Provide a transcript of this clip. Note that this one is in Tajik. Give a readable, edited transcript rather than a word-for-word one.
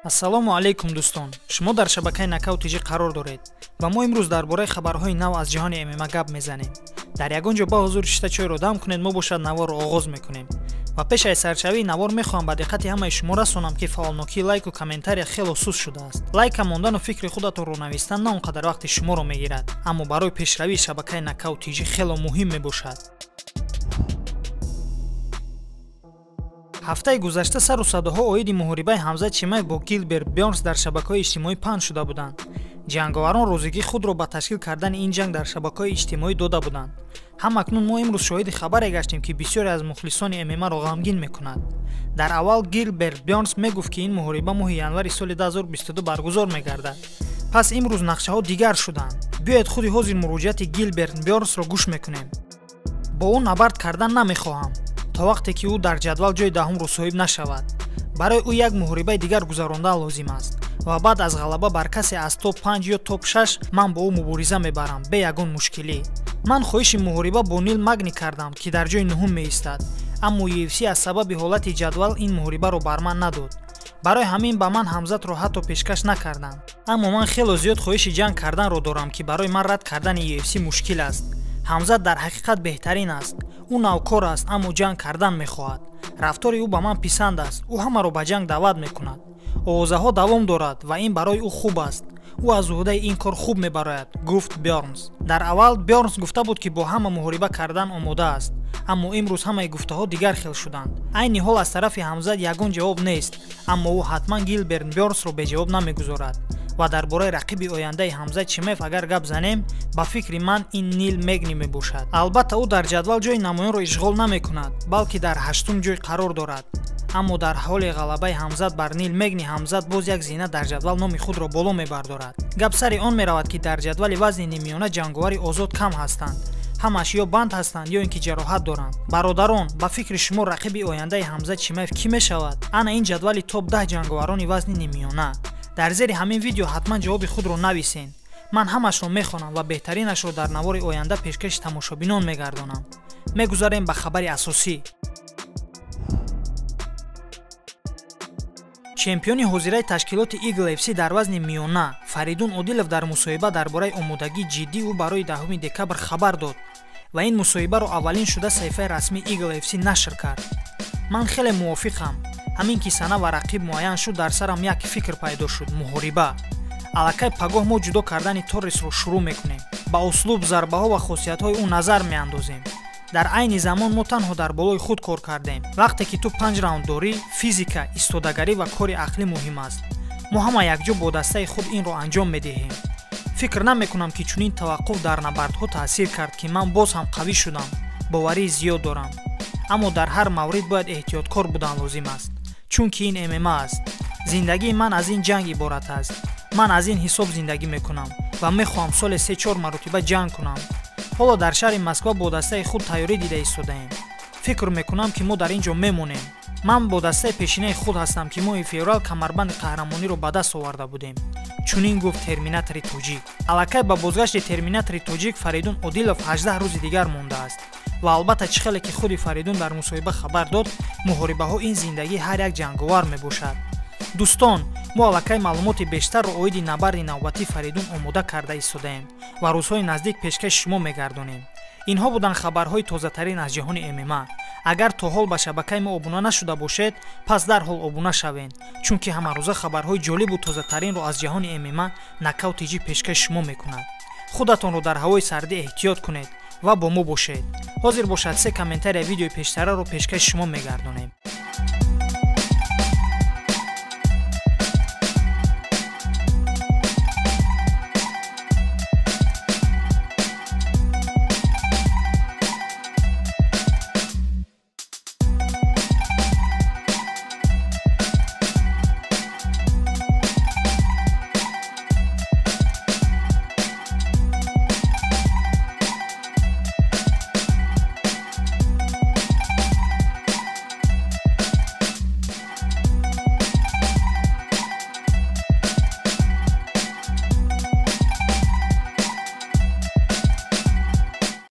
Ассалому алайкум дӯстон. Шумо дар шабакаи Нокаут ТЖ қарор доред ва мо имрӯз дар бораи хабарҳои нав аз ҷаҳони ММА гап мезанем. Дар ягон ҷо ба ҳузур шишта чойро дам кунед, мо бошад наворро оғоз мекунем. Ва пеш аз саршавии навор мехоҳам ба диққати ҳамаи шумо расонам, ки фаъолнокии лайку комментария хело суст шудааст. Лайка мондану фикри худатонро навистан на он қадар вақти шуморо мегирад, аммо барои пешравии шабакаи Нокаут ТЖ хело муҳим мебошад. Ҳафтаи гузашта сару садоҳо оиди муҳорибаи Ҳамзат Чимаев бо Гилберт Бёрнс дар шабакаҳои иҷтимоӣ паҳн шуда буданд. Ҷанговарон розигии худро ба ташкил кардани ин ҷанг дар шабакаҳои иҷтимоӣ дода буданд. Ҳам акнун мо имрӯз шоҳиди хабаре гаштем, ки бисёре аз мухлисони ММА-ро ғамгин мекунад. Дар аввал Гилберт Бёрнс мегуфт, ки ин муҳориба моҳи январи соли 2022 баргузор мегардад. Пас имрӯз нақшаҳо дигар шуданд. Биёед худи ҳозир муроҷиати Гилберт Бёрнсро гӯш мекунем. Бо ӯ набард кардан намехоҳам, то вақте ки ӯ дар ҷадвал ҷои даҳумро соҳиб нашавад. Барои ӯ як муҳорибаи дигар гузарондан лозим аст ва баъд аз ғалаба бар касе аз топ 5 ё топ 6 ман бо ӯ мубориза мебарам бе ягон мушкилӣ. Ман хоҳиши муҳориба бо Нил Магни кардам, ки дар ҷои нуҳум меистад, аммо UFC аз сабаби ҳолати ҷадвал ин муҳорибаро бар ман надод. Барои ҳамин ба ман Ҳамзатро ҳатто пешкаш накарданд. Аммо ман хело зиёд хоҳиши ҷанг карданро дорам, ки барои ман рад кардани UFC мушкил аст. Ҳамзат дар ҳақиқат беҳтарин аст. Ӯ навкор аст, аммо ҷанг кардан мехоҳад. Рафтори ӯ ба ман писанд аст. Ӯ ҳамаро ба ҷанг даъват мекунад. Овозаҳо давом дорад ва ин барои ӯ хуб аст. Ӯ аз уҳдаи ин кор хуб мебарояд, гуфт Бёрнс. Дар аввал Бёрнс гуфта буд, ки бо ҳама муҳориба кардан омода аст, аммо имрӯз ҳамаи гуфтаҳо дигар хел шуданд. Айни ҳол аз тарафи Ҳамзат ягон ҷавоб нест, аммо ӯ ҳатман Гилберт Бёрнсро беҷавоб намегузорад. Ва дар бораи рақиби ояндаи Ҳамзат Чимаев агар гап занем, ба фикри ман ин Нил Мегни мебошад. Албатта ӯ дар ҷадвал ҷои намоёнро ишғол намекунад, балки дар ҳаштум ҷой қарор дорад. Аммо дар ҳоли ғалабаи Ҳамзат бар Нил Мегни, Ҳамзат боз як зина дар ҷадвал номи худро боло мебардорад. Гап сари он меравад, ки дар ҷадвали вазни нимиёна ҷанговари озод кам ҳастанд. Ҳамаш ё банд ҳастанд, ё ин ки ҷароҳат доранд. Бародарон, ба фикри шумо рақиби ояндаи Ҳамзат Чимаев кӣ мешавад? Ана ин ҷадвали топ 10 ҷанговарони вазни нимиёна. Дар зери ҳамин видео ҳатман ҷавоби худро нависен. Ман ҳамашро мехонам ва беҳтаринашро дар навори оянда пешкаши тамошобинон мегардонам. Мегузарем ба хабари асосӣ. Чемпиони ҳозираи ташкилоти Eagle FC дар вазни миёна Фаридун Одилов дар мусоҳиба дар бораи омодагии ҷиддии ӯ барои 10 декабр хабар дод ва ин мусоҳибаро аввалин шуда саҳифаи расмии Eagle FC нашр кард. Ман хеле мувофиқам. Ҳамин ки сана ва рақиб муайян шуд, дар сарам як фикр пайдо шуд: муҳориба. Аллакай пагоҳ мо ҷудо кардани Торресро шурӯъ мекунем. Ба услуб, зарбаҳо ва хосиятҳои ӯ назар меандозем. Дар айни замон мо танҳо дар болои худ кор кардем. Вақте ки ту 5 раунд дорӣ, физика, истодагарӣ ва кори ақлӣ муҳим аст. Мо ҳама якҷо бо дастаи худ инро анҷом медиҳем. Фикр намекунам, ки чунин таваққуф дар набардҳо таъсир кард, ки ман боз ҳам қавӣ шудам, боварии зиёд дорам. Аммо дар ҳар маврид бояд эҳтиёткор будан лозим аст, чунки ин ММА аст. Зиндагии ман аз ин ҷанг иборат аст. Ман аз ин ҳисоб зиндагӣ мекунам ва мехоҳам соли 3-4 маротиба ҷанг кунам. Ҳоло дар шаҳри Москва бо дастаи худ тайёрӣ дида истодаем. Фикр мекунам, ки мо дар ин ҷо мемонем. Ман бо дастаи пешинаи худ ҳастам, ки моҳи феврал камарбанди қаҳрамониро ба даст оварда будем. Чунин гуфт терминатори тоҷик. Аллакай ба бозгашти терминатори тоҷик Фаридун Одилов 18 рӯзи дигар мондааст. Ва албатта чӣ хеле ки худи Фаридун дар мусоҳиба хабар дод, муҳорибаҳо ин зиндагии ҳар як ҷанговар мебошад. Дӯстон, мо аллакай маълумоти бештарро оиди набарди навбатии Фаридун омода карда истодаем ва рӯзҳои наздик пешкаши шумо мегардонем. Инҳо буданд хабарҳои тозатарин аз ҷаҳони ММА. Агар то ҳол ба шабакаи мо обуна нашуда бошед, пас дарҳол обуна шавед, чунки ҳамарӯза хабарҳои ҷолибу тозатаринро аз ҷаҳони ММА Нокаут ТЖ пешкаши шумо мекунад. Худатонро дар ҳавои сардӣ эҳтиёт кунед ва бо мо бошед. Ҳозир бошад 3 комментария видеои пештараро пешкаши шумо мегардонем.